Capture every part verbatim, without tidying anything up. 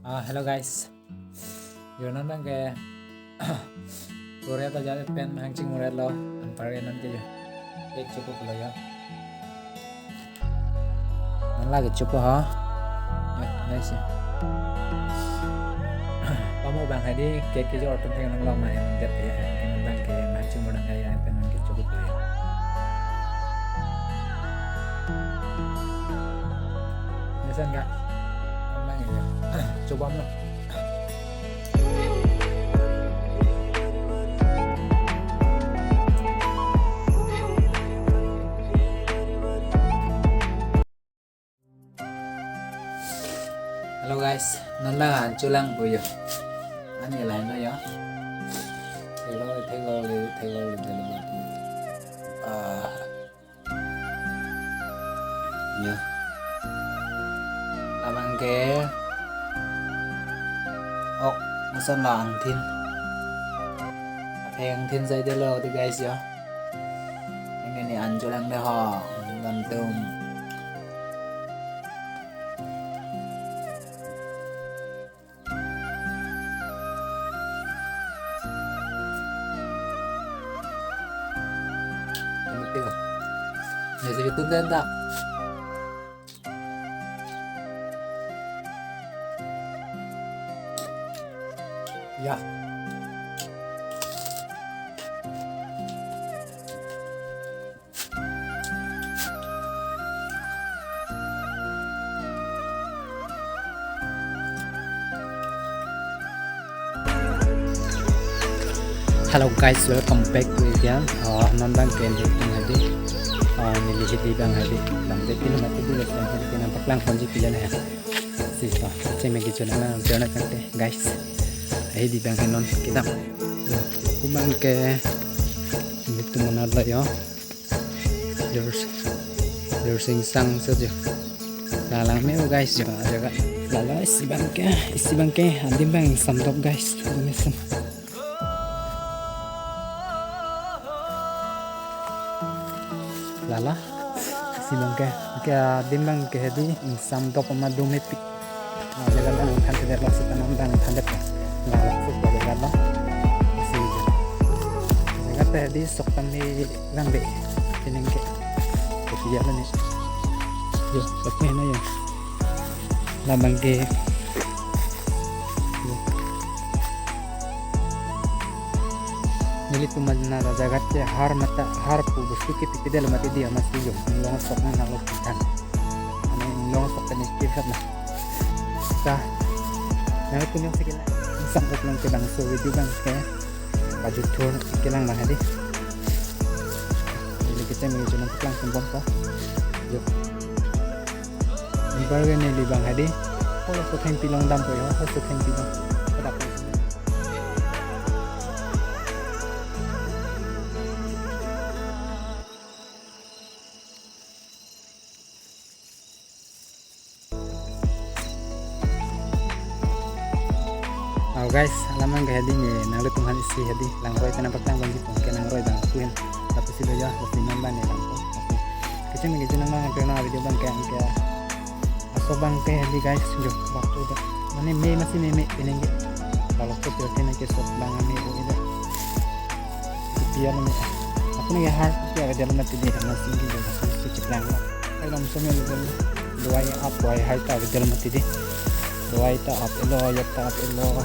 Ah, hello guys. Jo, non abang ke pura ta ja pen hang chingmur-etlo, anparke non ke jo. Cake chopo pulo jo. Non lake chopo ha. Ya, nice ya. Pamo abang hadi cake ke jo ortum theng nang lo ma en det ya. Ke non abang ke hang chingmur nang ya, pen non ke chopo pulo jo. Nice kan, Kak? Abang ya. Chopo non. Hello guys, non abang an cholang po jo. Ani lain lo jo. Theklo, theklo, theklo, theklo. Ah. Ya. Labang ke ok, masa la angthin. Aphe angthin saidelo di guys jo. Ini ni an cholang de ho. Gantung. Ini sih, itu tenda. Ya. Hello guys, welcome back to again. Uh, non abang ke nelitum hadi. Uh, neli hidi abang hadi. Abang de pilo mati di, lapen hadi ke nangpaklang ponji pijan ya. Si to, kecheng me kejun nang jana tangte guys. Hidi abang ke non kedam. Ya, abang ke nelitum manat lo jo. Jor, jor singsang sajo. Lalang me-o guys jo, jaga. Lala isi abang ke, isi abang ke, adim abang ingsamdok guys. Adim ingsamdok. Lala isi abang ke, ke adim abang ke hadi ingsamdok ma dumepik. Ah, jaga abang thandedetlo, seta non abang thandedetlo. Nang lok suk jaga lo. Isi jo. Jaga ta hadi sok tame lang de. Pining ke. Kopi ya lo ni. Jo, sok me na jo. Labang ke. Jo. Nelitum manat ajaga ke har mata, har pu bostu ke pipidelo mati di amat si jo. Inglong sok nang nang lo pithan. Ane inglong sok tame ke khat na. Ta. Nelitum yang sikila. Sang uklong ke bangso video abang ke. Pajut thur kelang abang hadi. Neli kecheng me kejun nangpaklang ponbom ko. Jo. Anparke neli abang hadi. Halaso thengpi along dampo jo, halaso thengpi along. Kedap. Oh guys, alam abang ke hadi ni, nanglitum aphan isi hadi langroi pen nangpaklang ponji pu ke, langroi abang aku hin. Tapi si doya, tapi nambah ni bang. Tapi kecheng me kejun nang abang, pernah video abang ke, ke aso abang ke hadi guys, jo, waktu dah. Mane me masih me me pining ke. Kalau ke pil ke nang ke sok abang me o ida. Pia lo me. Aku ni har pia ke dalam mati di, masih di dalam masih si chiplang lo. Hai lam semel lo. Dawai ap, dawai hai ta ke dalam mati di. Dawai ta ap elo, ya ta ap elo.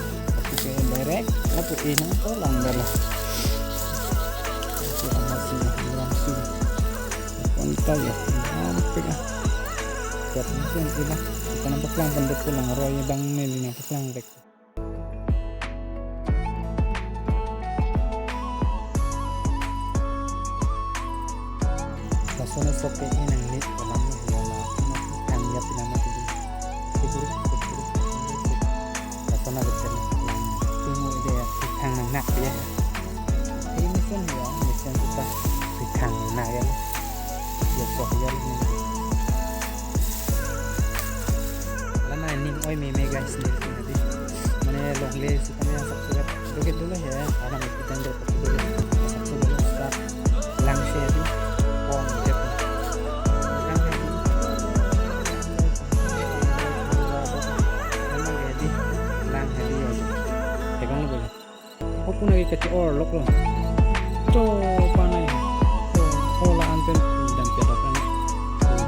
Tapi ke direct, aku inang ko lang dalo. Masih, masih, masih. Konta ya, sampai ah. Buat mesin sih lah. Kita nangpaklang pendek pulang, roi abang ni nangpaklang dek. Lason sok ke inang ni, alam ni, ya, la, ang ya pinama tadi. Siguro, siguro, siguro. Lason na betul, lang, tunggu dia, pitang nang nak ya. Ini mesin ya, mesin kita, pitang nang nak ya. Ya, sok ya, ini. Lana ning oi meme guys, nelitum hadi. Mane longle si kami yang subscribe. Dukit dulu ya, karena ikutan dulu dulu. Subscribe dulu, start. Lang si hadi. Pon, jep. Lang hadi. Lang hadi. Puna ke kachi-or loklo. To panai. To hola anpen dam ke dok nang.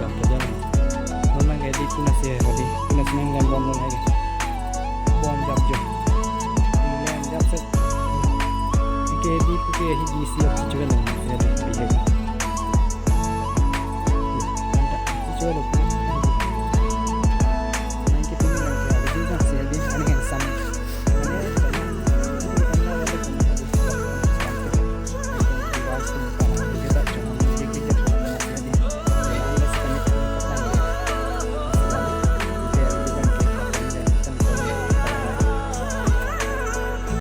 Dam ke dam. Non nang ke di puna si hedi. Puna si nang lem bom lo lagi. Bom jap jo. Lem jap set. Ke di puke hi di si ap chuan.